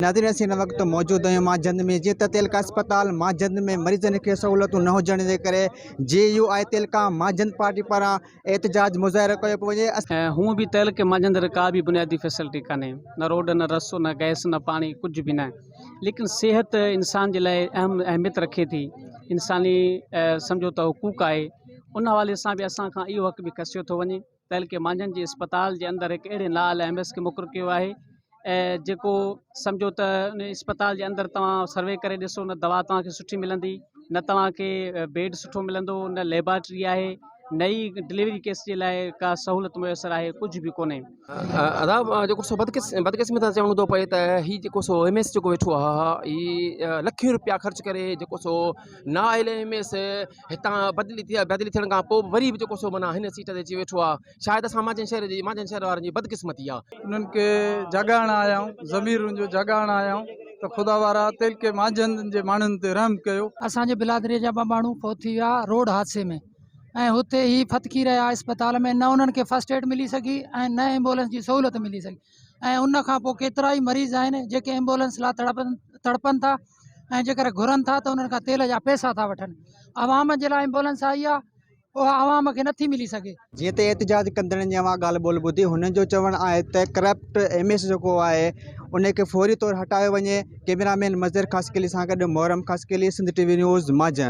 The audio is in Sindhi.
ناظرين اسين هن وقت موجود آهيون مانجهند ۾ جيئن ته تعلقه اسپتال مانجهند ۾ مريضن کي سهولتون نه هجڻ جي ڪري جي يو آء تعلقه مانجهند پارٽي پاران احتجاج مظاهرو ڪيو پيو وڃي. هونء به تعلقي مانجهند ۾ ڪا به بنيادي فيسلٽي ڪانهي نه روڊ نه رستو نه گئس نه پاڻي ڪجهه به نه ليڪن صحت انسان جي لاء اهم اهميت رکي ٿي انساني سمجهو ته حقوق آهي ان حوالي سان به اسان کان اهو حق به کسيو ٿو وڃي. تعلقي مانجهند جي اسپتال جي اندر هڪ اهڙي نااهل ايم ايس کي مقرر ڪيو آهي جيڪو سمجهو ته ان اسپتال جي اندر توهان سروي ڪري ڏسو نه دوا توهان کي سٺي ملندي نه توهان کي بيڊ سٺو ملندو نه ليبارٽري آهي نه ئي ڊليوري ڪيس جي لاء ڪا سهولت ميسر آهي ڪجهه به ڪونهي. ادا جيڪو سو بدقسمتي سان چوڻو ٿو پئي ته هي جيڪو سو ايم ايس جيڪو ويٺو آهي هي لکين روپيا خرچ ڪري جيڪو سو نااهل ايم ايس هتان بدلي ٿي آهي بدلي ٿيڻ کان پوء به وري به جيڪو سو معنيٰ هن سيٽ تي اچي ويٺو آهي شايد اسان مانجهند شهر جي مانجهند شهر وارن جي بدقسمتي آهي. انهن کي جاڳائڻ آيا آهيون ضميرن جو جاڳائڻ آيا آهيون ته خدا وارا تعلقي مانجهند جي ماڻهن تي رحم ڪيو. اسان جي برادري جا ٻه ماڻهو فوت ٿي ويا روڊ حادثي ۾ ۽ هتي هي ڦٿڪي رهيا اسپتال ۾ نه انهن کي فرسٽ ايڊ ملي سگهي ۽ نه ايمبولنس جي سهولت ملي سگهي ۽ ان کان پوء ڪيترائي مريض آهن جيڪي ايمبولنس لاء تڙپن تڙپن ٿا ۽ جيڪر گهرن ٿا ته انهن کان تيل جا پئسا ٿا وٺن عوام جي لاء ايمبولنس آئي آهي اها عوام کي نٿي ملي سگهي. جيئن ته احتجاج ڪندڙن جي اوهان ڳالهه ٻولهه ٻڌي هنن جو چوڻ آهي ته ڪرپٽ ايم ايس جيڪو آهي ان کي فوري طور هٽايو وڃي ڪئميرا مين مظهر خاصخيلي سان گڏ Muharram Khaskheli Sindh T V news Manjhand.